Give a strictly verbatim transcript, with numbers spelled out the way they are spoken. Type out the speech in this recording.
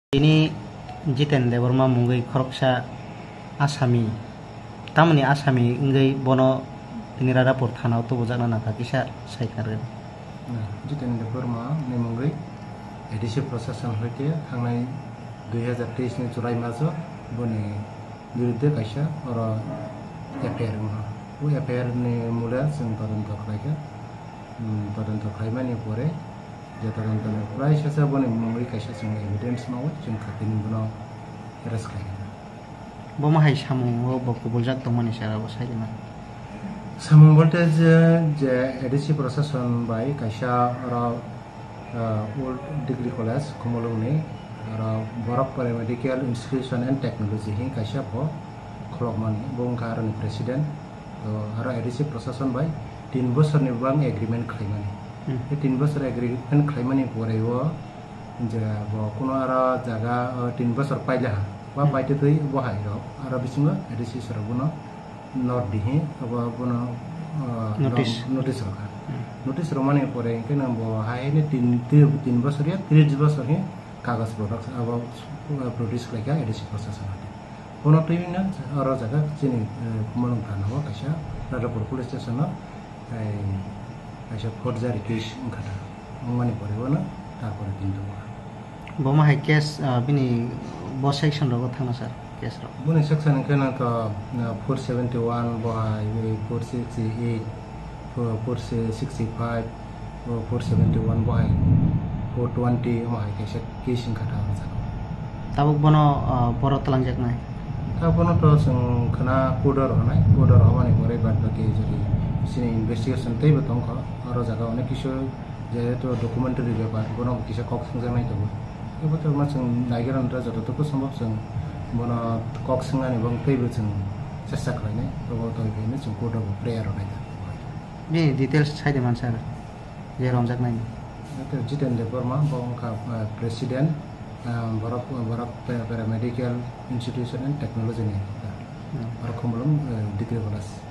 Tini Jiten Debbarma mungwi khoroksa asami, tamoni asami wngwi bono tini Radhapur thanao tubujakna nangkha kisa sai kharwi. Jiten Debbarma ni mungwi A D C Prasashan hoite thangnai dui hazar teis ni July maso boni birudde kaisa oro F I R wngkha. O F I R ni mula chwng todonto khlaikha. Hmm, todonto khlaimani pore je todonto ni prai sasa boni mungwi kaisa chwng evidence mawi chwng khatini bono arrest khlaikha. Bomo hai samungo bo kubuljak tongmani sara bo sai rwmani. Samung bolte je, je A D C Prasashan bai kaisa oro ah, Old Degree College, Khumulwngni, aro Borok Paramedical Institution and Technology hing kaisa bo khulokmani, bo wngkha aroni president. To aro A D C Prasashan bai tin bosorni bang agreement khlaimani. Hmm. E tin bosor agreement khlaimani pore o je bo kuno aro jaga, o, tin bosor pailiha, ba Hmm. paitwi twi bo hai rok, aro bisingo A D C sorok bono not dihi, abo bono, ah, Notice. Notice rokha. Hmm. Notice romani pore hwnkhe nang bo hai ni tin, tin, tin bosor ya tris bosor hi kagoj product abo, ah, produce khlaikha A D C Prasashan hati. Bono twi no oro jaga chini, eh, Khumulwng thana o kaisa Radhapur police station o, eh, kaisa forgery case wngkha ta. Wngmani pore bono tarpore tin tongkha. Bo ma hai case, ah, bini bo section rogo thangna sir, case rok. Boni section hwnkhe nang to, ah, four seventy one, bo hai four sixty eight, four, four sixty five, bo four seventy one, bo hai four twenty, omo hai kaisa case wngkha ta ang saka. Tabuk bono, ah, boro twlangjaknai? Ta bono to chwng khwna court o rwnai, court o rwmani pore bad baki jodi chini investigation teibo tongkha, oro jaga onek kisu Jehetu documentary bepar, bono kisa kok swngjaknai tongo. Ebo to ma chwng naigra nw ta joto toko sombhob chwng bono kok swngnani bo teibo chwng chesta khlainai. Abo to hwnwi chwng court o prayer rwnai ta. Bini details sai de man sir, je romjaknaini. Ate Jiten Debbarma, bo wngkha, eh, president, eh, borok, borok pa-, paramedical institution and technology ni. Hmm. Aro Khumulwng, eh, degree college.